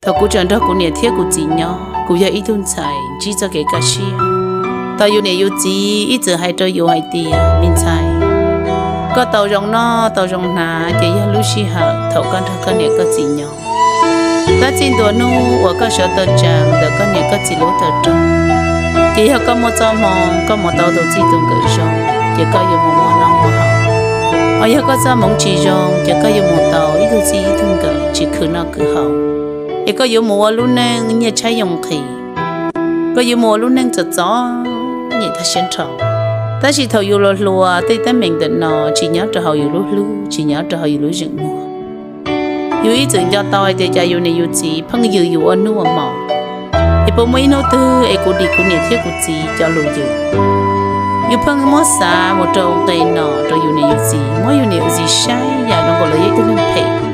Thaum kuv tseem nrog kuv niam thiab kuv txiv nyob, kuv yog ib tug ntxhais ntsib txoj kev kaj siab. Thaum yus niam yus txiv ib txwm hais rau yus hais tias, me ntxhais, koj tau zoo noj tau zoo hnav ces yog lub sij hawm thaum koj nrog koj niam koj txiv nyob. Tab txij ntua hnub uas koj sawv tawm tsaws ntawm koj niam koj txiv lub tawm roog, ces yog koj muaj txoj hmoo koj mus tau tus txij tus nkawm zoo, ces koj yuav mus muaj noj muaj haus. Ho yog koj txoj hmoov tsis zoo, ces koj yuav mus tau ib tug txij ib tug nkawm tsis khwv noj khwv haus. Es koj yuav mus ua lub neej nyiaj tshaib yoo nqhis, koj yuav mus ua lub neej txom txom nyem tag siab nrho. Tab sis thaum yus los hluas, tej teeb meem ntawm no tsis nyob rau hauv yus lub hlwb, tsis nyob rau hauv yus lub zeem muag. Yus ib txwm nco tau hais tias cas yus niam yus txiv pheej yws yus ua hnub ua hmo. Es puas muaj ib hnub twg es kuv dim kuv niam thiab kuv txiv cov lus yws? Yus pheej muab xav mus rau nqe no rau yus niam yus txiv, muab yus niam yus txiv saib yam zoo nkaus li yog ib tug neeg phem.